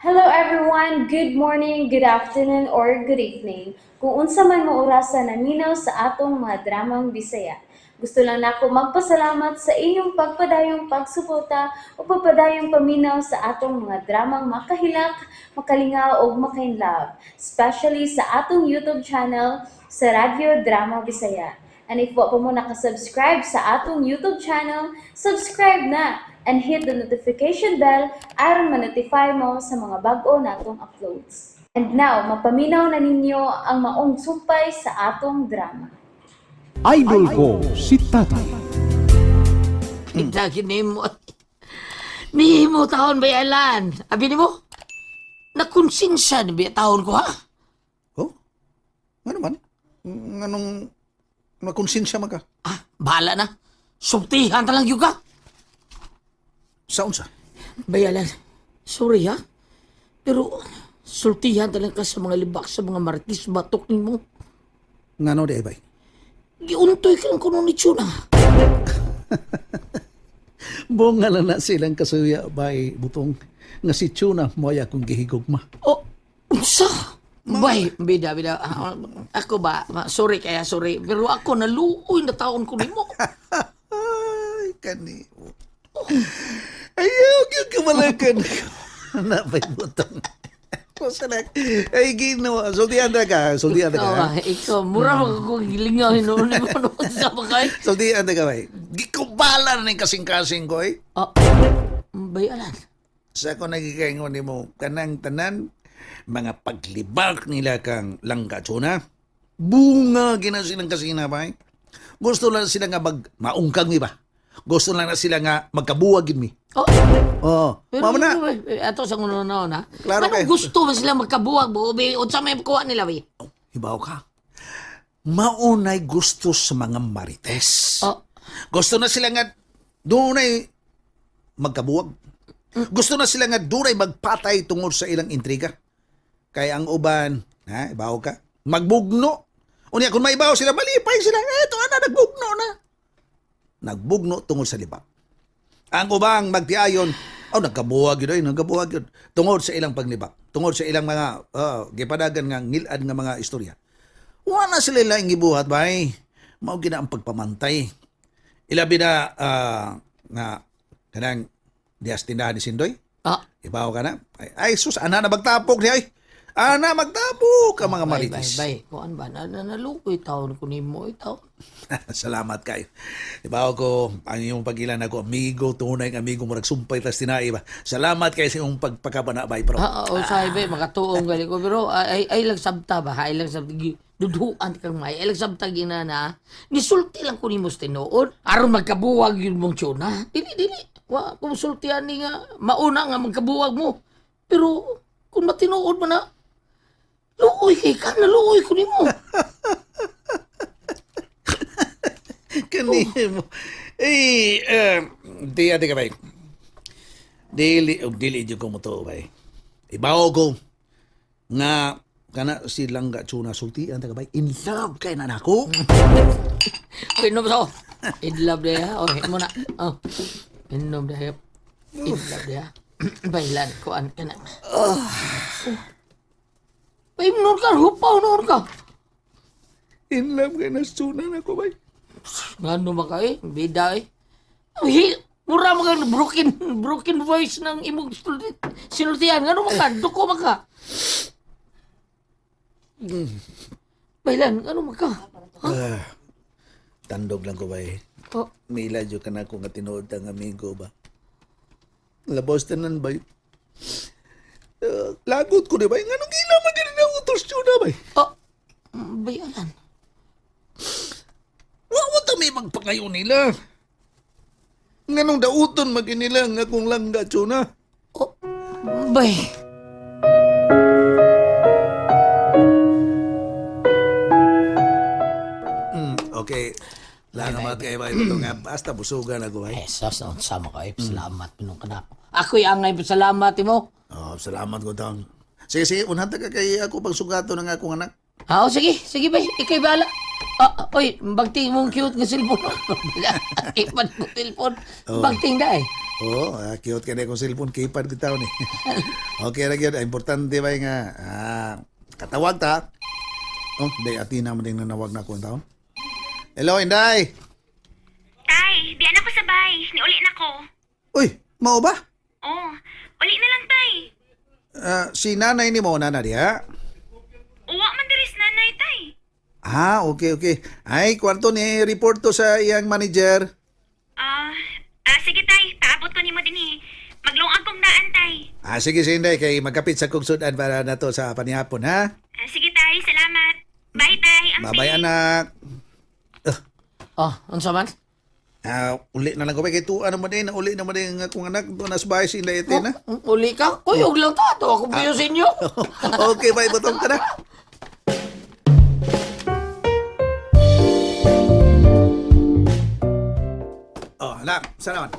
Hello everyone! Good morning, good afternoon, or good evening. Kung unsa man mo orasa naminaw sa atong mga dramang Bisaya. Gusto lang nako magpasalamat sa inyong pagpadayong pagsuporta o pagpadayong paminaw sa atong mga dramang makahilak, makalingaw ug makainlove, especially sa atong YouTube channel sa Radyo Drama Bisaya. And if wa pa mo nakasubscribe sa atong YouTube channel, subscribe na and hit the notification bell aron ma-notify mo sa mga bag-o natong uploads. And now, mapaminaw na ninyo ang maong sumpay sa atong drama. Idol ko si Tatay. Kita kinimo. Nihimo taon ba yalan? Abi nimo? Nakonsensya ni biya taon ko ha? Oh? Ano man? Anong makonsensya man ka? Ah, bahala na. Sultihan ta lang yun ka. Sa unsa? Bayalan, sorry ha. Pero sultihan ta lang ka sa mga libak sa mga marites batok nimo. Ngano di ay bay? Giuntoy ka lang kuno ni Chuna. Bunga lang na silang kasuya bay butong nga si Tuna mo ay akong gihigugma. Oh, unsa? Bay, bida, bida. Ah, ako ba, sorry kaya sorry. Pero ako naluoy na taon ko nimo. Ay, kani. Ayaw, gyud kamalakan. Na bay butong. Kusa na. Ay, Ginoo. Sultihan ta ka. Sultihan ta ka. Ikaw, Ha? ah, ikaw, mura mo kung gilingaw hinuon mo noon sa mga Sultihan ta ka bay. Gikubala na ning kasing-kasing ko eh. Ah, bayalan. Sa ako nagikaingon nimo kanang tanan mga paglibak nila kang langga tsuna. Bunga gina silang kasina bay. Gusto lang sila nga mag maungkang mi ba? Gusto lang na sila nga magkabuwag gid mi. Oh, Oh, pero mama na. eh, ato sa nguno na ha. Klaro Anong kayo. gusto man sila magkabuwag bo? Be, unsa may kuha nila be? Hibaw ka. Maunay gusto sa mga marites. Oh, Gusto na sila nga dunay magkabuwag. Gusto na sila nga dunay magpatay tungod sa ilang intriga. Kaya ang uban, ha, ibaw ka, magbugno. Unya kung maibaw sila, malipay sila. Eto ana nagbugno na. Nagbugno tungod sa libak. Ang ubang magtiayon, oh nagkabuwag yun, ay, nagkabuwag yun. Tungod sa ilang paglibak, tungod sa ilang mga gipadagan nga ngilad nga mga istorya. Wala sila laing gibuhat bay. Mao gina ang pagpamantay. Ilabi na nga kanang dias tindahan ni Sindoy. ah, Ibaw ka na. Ay, ay sus, ana na magtapok niya ay. Ana magtapok ang mga bay, bay, marites. bay. Kuan ba na, na naluoy taon ko nimo itaw. Salamat kayo. Ibaw ko ang iyong pagilan ako amigo, tunay nga amigo murag sumpay tas tinai ba. Salamat kayo sa iyong pagpakabana bay bro. Ah, oh, sabi bay makatuong gali ko pero ay ay lang sabta ba, ay lang sabta duduan kang may ay lang sabta gina na. Nisulti lang ko nimo sa tinuod aron magkabuwag yun mong tiyona. Dili dili. Wa kung sultian ni nga mauna nga magkabuwag mo. Pero kung matinuod man na luoy kay ka naluoy ko nimo. Kani mo. Eh, di ate ka bay. Dili og dili jud ko motuo bay. Ibaw ko nga kana si Langga Chuna sultian ta ka bay. In love kay na nako. Inom sa In love dia. Oh, mo na. Oh. Inom dia. In love dia. Bailan ko an kana. Oh. Ay, noon ka, hupaw noon ka. In love kay na Chuna nako bay. Ngano ba ka eh? Bida eh. Ay, mura mo kang broken, broken voice ng imong sinultian. Ngano ba ka? Duko ba ka? Bailan, ngano ba ka? Ah, tandog lang ko bay. Oh, Mila jud ka na ko nga tinuod ang amigo ba. Labos tanan bay. Lagot ko di bay. Nganong gila man gid na utos Chuna bay. oh, bayalan. Wa wa ta may magpangayon nila. Nganong dauton magin nila nga akong langga tsuna. Oh, bay. Okay. Salamat kay bay ito nga basta busugan ako bay. Eh, sus, sama ka eh. Salamat pinong ka na ako. Ako'y angay salamat mo. Oh, salamat ko taon. Sige, sige, unhan ta ka kay ako pagsugato ng akong anak. Ah, oh, sige, sige bay. Ika'y bahala. Ah, oy, bagting mong cute nga cellphone. Ipan mo cellphone. Bagting da eh. Oo, cute ka na akong cellphone, keypad ko ni. Okay ra gyud, importante ba nga katawag ta. Oh, day ati na man din nanawag na akong taon. Hello, Inday. Tay, diyan ako sa bay. Niuli na ko. Uy, mao ba? Oh, uli na lang, tay. Si nanay ni mo nana diha. Uwa man diris nanay, tay. Ah, okay, okay. Ay, kwarto ni report to sa iyang manager. Sige, tay. Paabot ko nimo dinhi. Maglungag kong daan, tay. Ah, sige, sige, Inday, kay magkapit sa kong sudan para na to sa panihapon, ha? Sige, tay. Salamat. Bye, tay. Ang Bye-bye, anak. Oh, unsa man? Uli na lang ko. Kay tuwa naman din, uli naman din ang akong anak. Doon na sa bahay si Inday Athena. Oh, uli ka? Kuyog lang ta. Ito ako buyo sa inyo. Okay, bye, butong ka na. Oh, anak, saan naman?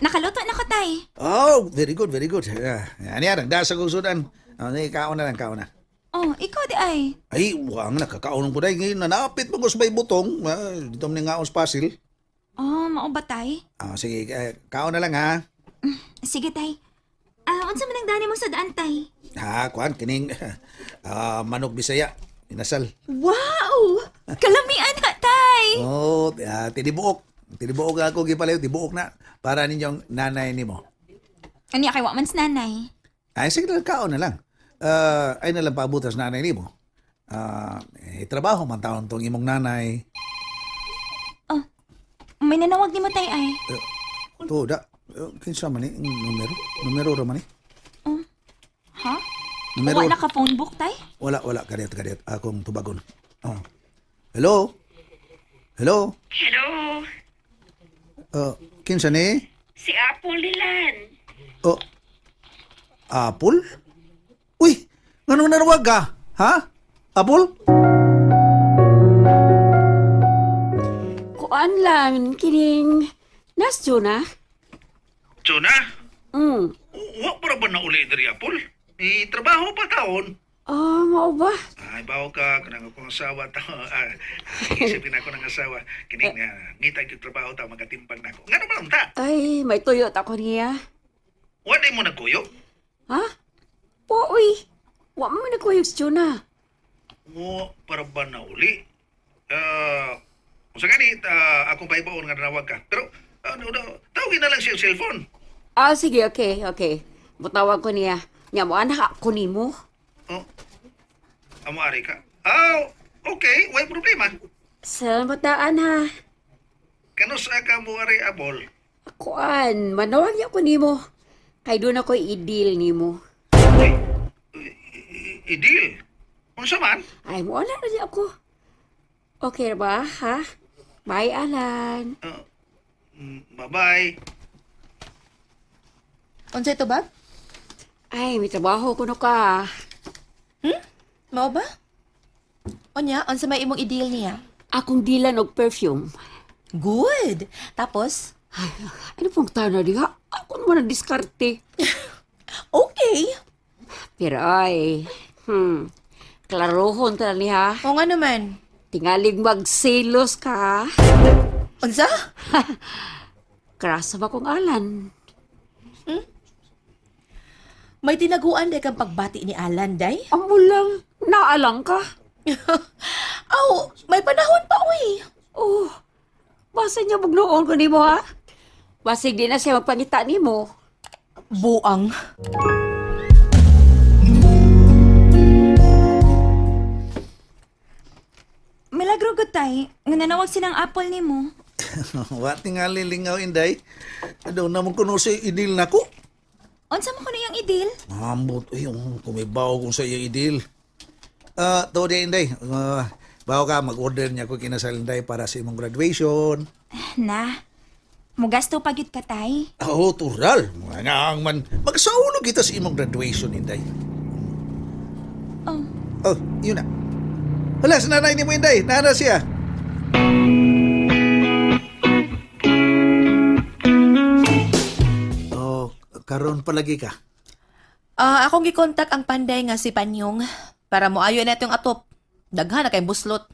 Nakaluto na ko, tay. Oh, very good, very good. Yan yan, nagdasa kong sudan. Oh, kaon na lang, kaon na. Oh, ikaw di ay. Ay, wang nakakaon ko dahil ngayon. Nanapit mo ko sa may butong. Dito mo nga sa pasil. Oh, mao ba, tay? Sige, kaon na lang ha. Sige, tay. Unsa man ang dani mo sa daan, tay? Ha, kuan, kining manok Bisaya. Inasal. Wow! Kalamian ha, tay! Oh, tinibuok. Tinibuok ako gipalayo, tibuok na para ninyong nanay nimo. Anya kay wa man sa nanay. Ay, sige lang, kaon na lang. Ay na lang paabutas nanay nimo. Trabaho man taon tong imong nanay. May nanawag nimo, tay, ay. To, da. Kinsa man ni ang numero? Numero ra man ni? Ha? Numero. Wa na ka phone book, tay? Wala, wala. Kadiyot, kadiyot. Akong tubagon. Oh. Hello? Hello? Hello. Kinsa ni? Si Apple Lilan. Oh. Apple? Uy, ngano nanawag ka? Ha? Apple? Kuan lang, kining nas na. Jonah, wa pa ba na uli diri Apple? Ni trabaho pa taon. Ah, mao ba? Ay, bawo ka, kanang akong asawa ta. Isipin ako ng asawa. Kining na, ngita yung trabaho ta, magatimpang na ako. Ngano ba lang ta? Ay, may tuyot ako niya. Wala mo nagkuyog? Ha? Uy. Wa man nagkuyog si Jonah. Wa para ba na uli? Sa gani, akong paibaon nga nanawag ka. Pero, no, no, tawagin na lang siya yung cellphone. Sige, okay, okay. Mutawag ko niya. Nya mo anak ako nimo. Oh, amo ari ka. Okay, way problema. Salamat daan ha. Kanus ka mo ari abol? Kuan, manawag niya ko nimo. Kay doon ako i-deal nimo. Idil. Unsa man? Ay, mo na niya ako. Okay ra ba, ha? Bye, Alan. Bye-bye. Unsa ito ba? Ay, may trabaho ko no ka. Mao ba? Unya, unsa may imong i-deal niya? Akong dilan og perfume. Good. Tapos, Ay, ano pong tao na diha? Ako naman ang diskarte. okay. Pero ay, klarohon ta na niya. O nga naman. Tingalig magselos ka. Ha? Unsa? Krasa ba kong Alan? May tinaguan day kang pagbati ni Alan, day? Amo lang, naalang ka. Aw, may panahon pa, uy. Oh, basta niya magnoon ko nimo ha? Basig di na siya magpangita nimo. Buang. Milagro gud tay, nga nanawag silang Apple nimo. Wa tingali lingaw inday. Ano naman kuno si idil nako? Unsa man kuno yung idil? Ambot ay yung kumibaw kung sa iyang idil. To di inday. Bawo ka mag-order niya ko kinasal inday para sa imong graduation. Na. Mugasto pa gyud ka tay. Oh, tural. Mga nga ang man magsaulo kita sa imong graduation inday. Oh. Oh, yun na. Wala, sa nanay ni mo inday. Nana siya. Oh, karon palagi ka. Akong gikontak ang panday nga si Panyong para moayo na itong atop. Daghan na kay buslot.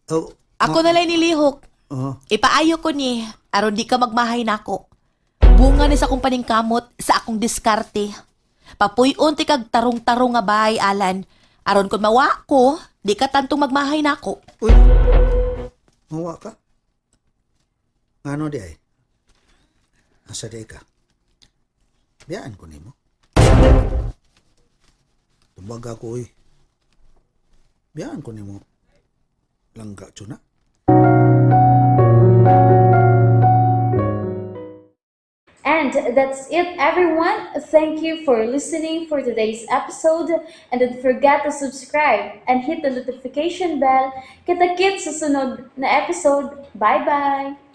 Oh, Ako na lang nilihok. oh. Ipaayo ko ni, aron di ka magmahay nako. Bunga ni sa akong paningkamot sa akong diskarte. Papuy-on ti kag tarong-tarong nga bahay, Alan. Aron kon mawa ko, di ka tantong magmahay nako. Uy, mawa ka? Ngano di ay? Asa di ka? Biyaan ko nimo. Tumbaga ko, uy. Biyaan ko nimo. Langga, tsuna. And that's it, everyone. Thank you for listening for today's episode. And don't forget to subscribe and hit the notification bell. Kita-kits sa sunod na episode. Bye-bye!